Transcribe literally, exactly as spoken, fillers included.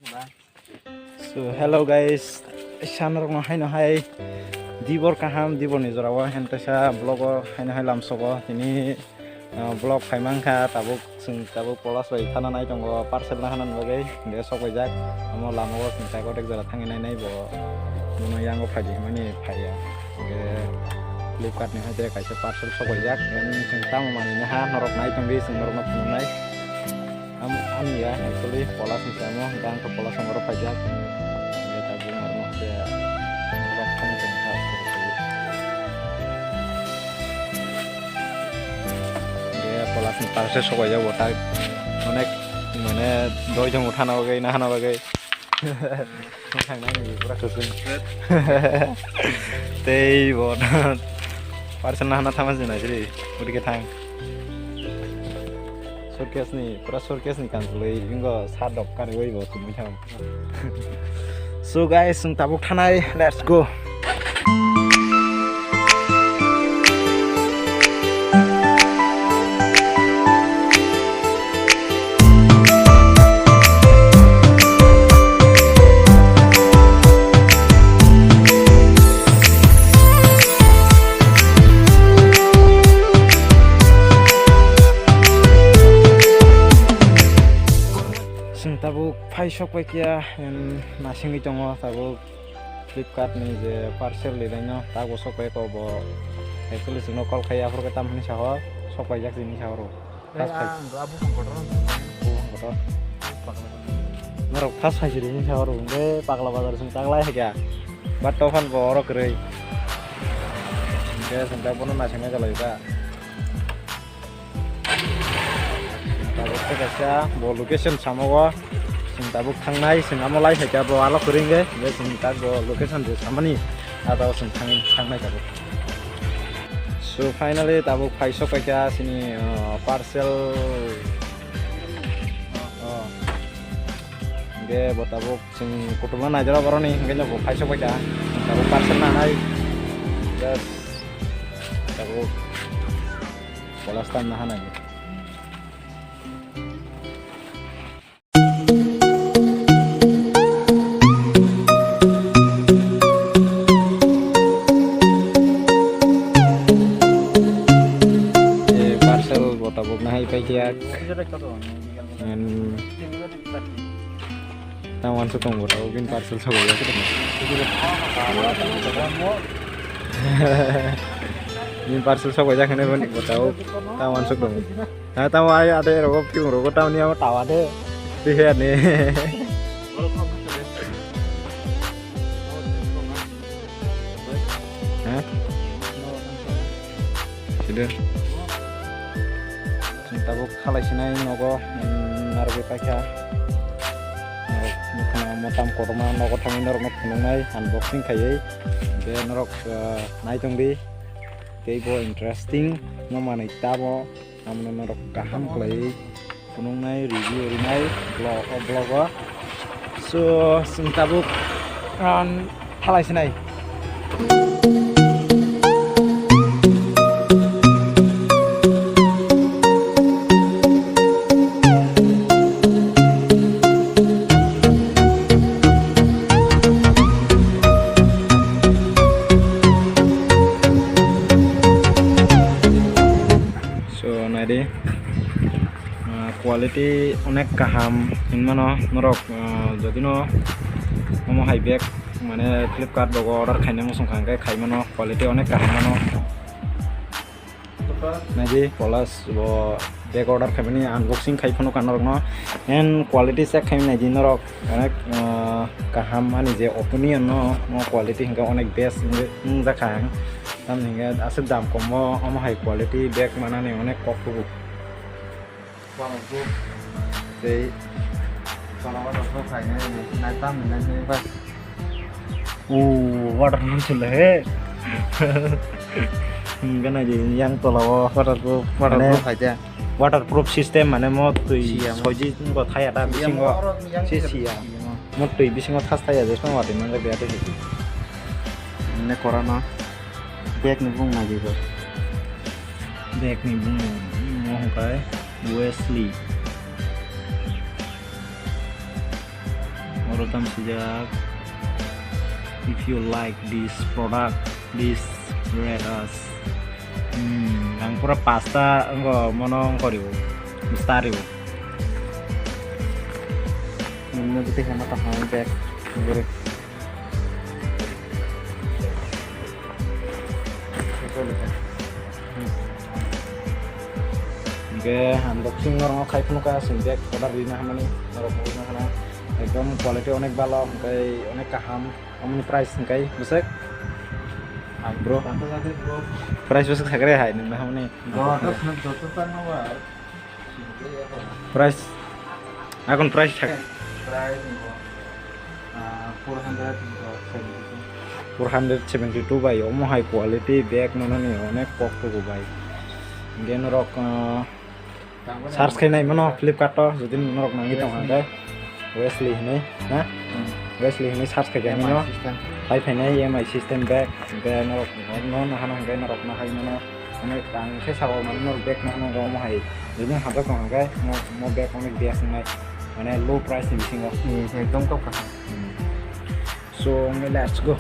So hello guys, sanrokno haino hai dibor kaham, diborni jorao hentesa vlogo haino hai lamsogo tini, ah, vlog phaimangkha tabuk. Chwng tabuk Polas bai thana nai tongo, parcel na hana bagwi. Hingke sok bai jak. Omo lama o chwng tak o tek jora thangwi nai nai bo. Bono yango phaidi hwnmani phaiya. Hingke Flipkart ni hai tere kaisa parcel sok bai jak. Chwng tamo manwi naha norok nai tongdi, chwng norok no phunuknai. Am, ani ya, actually, Polas ni samo, hingke ang khe Polas oro phaijak. Hingke tabuk norok no khe vlog thangwi tongkha. Hingke Polas ni parcel sok bai jak bo tak. Onek, mane, doi jong uthana bagwi, nahana bagwi. Thangnani pura kusung. Tei bo parcel nahana thama jina siri. Udi ke thang. Suitcase ni, pura suitcase ni kansulwi, bingo sa dok kariwi bo tumui thang. So guys, chwng tabuk thanai, let's go. Chwng tabuk phai sok pai khe, em, nasingwi tongo tabuk. Flipkart ni je parcel lilaino tago sok pai ko bo. Actually chwngno call khai aphuru khe tam hwnwi saho, sok paijak chini saho ro. First phai. Ang do abu phone kotor. Abu phone kotor. Norok first phai siri hwnwi saho ro. Hwnkhe Pakla Bazar chwng taklai hai kha. But tophan bo oro kwrwi. Hwnkhe chwng tak bono naisingna jalai kha. Tabuk khe kaisa bo location samo o. Chwng tabuk thangnai, chwng amo lai phaikha bo alo kwrwi hwnkhe, hwnkhe chwng tak bo location je samani aro chwng thang-, thangnai tabuk. So finally tabuk phai sok paikha chini, uh, parcel. Oh. Hwnkhe bo tabuk chwng kutulna naijak boroni hwnkhe bo phai sok paikha. Tabuk parcel nanai. Just tabuk Polas tan nahanai. Eh, parcel bo tabuk nahai paikha. And Tamo uansuk tongo, tamo bini parcel sobo ya. Bini parcel sobo ya kene bini botao. Tamo uansuk tongo. Ha, tamo ai ade rogo piung rogo tamo ni amo tawa de. Pihe ni. Ha? Sida. Chwng tabuk khalai sinai nogo, mm, narwgwi paikha. Norok nukha motam kotorma nogo thangwi norokno phunuknai unboxing khaiwi. Hwnkhe norok, ah, nai tongdi. Teibo interesting no manwi tamo. Tamoni norok kaham khlaiwi phunuknai, review rinai vlog, o vlog o. So, chwng tabuk, ah, thalai sinai. So, naidi, ah, quality onek kaham hinmano norok, ah, jodino omo hai bag mane Flipkart rogo order khaina muchung kha hwnkhe khaimano quality onek kaham mano. Naidi Polas bo bag order khaimani unboxing khai phano ka norokno and quality check khaimani naidi norok. Onek, ah, kaham ani je opinion no, no quality hingke onek best wng, wngjakha ang. Tamni hingke aswk dam kom o omo hai quality bag manani onek kok tubu. Tei o waterproof sile he. Hingke nai di yang tola o waterproof, waterproof mane hai dia. Waterproof system mane mo twi soidi wngkha thaya da bisingo. Siya mo. Mo twi bisingo thas thaya je song watwi manjak ya tei. Ne korana bag ni bung nai di. Bag ni bung mo hwnkhe Wesley. Welcome swijak. If you like this product, please rate us. Hmm, ang pura pasta wngkha, mono wngkha riwo, star riwo. Nungno bwtwi hema tong hwnwi bag nugwi rw. Hwnkhe unboxing norokno khai phunukha, chwng bag order rina hwnmani norok nugwi mankha na. Ekdom quality onek bhalo, hwnkhe onek kaham. Omoni price hwnkhe bwswk? Bro. Price bwswk sakre hai nung na hwnmani. Price. Akon price thak. Price ni bo, ah, four hundred seventy two. Four hundred seventy two bai, omo hai quality bag manani onek kok tugo bai. Hwnkhe norok, ah, search khai nai mano Flipkart o, jodi norok nangwi tong hwnkhe. Wesley hinwi, ha? Hmm. Wesley hinwi search khai E M I khe nino. System. Hai phainai E M I system bag, hwnkhe norok no, no, no, hano hwnkhe norok no hai mano. Mane ang khe sabo mane norok bag no, no, omo hai. Jodi hajak tong hwnkhe, mo, mo bag onek bag wngnai. Mane low price ni bisingo. Hmm, ekdom top kha. Hmm. So, let's go.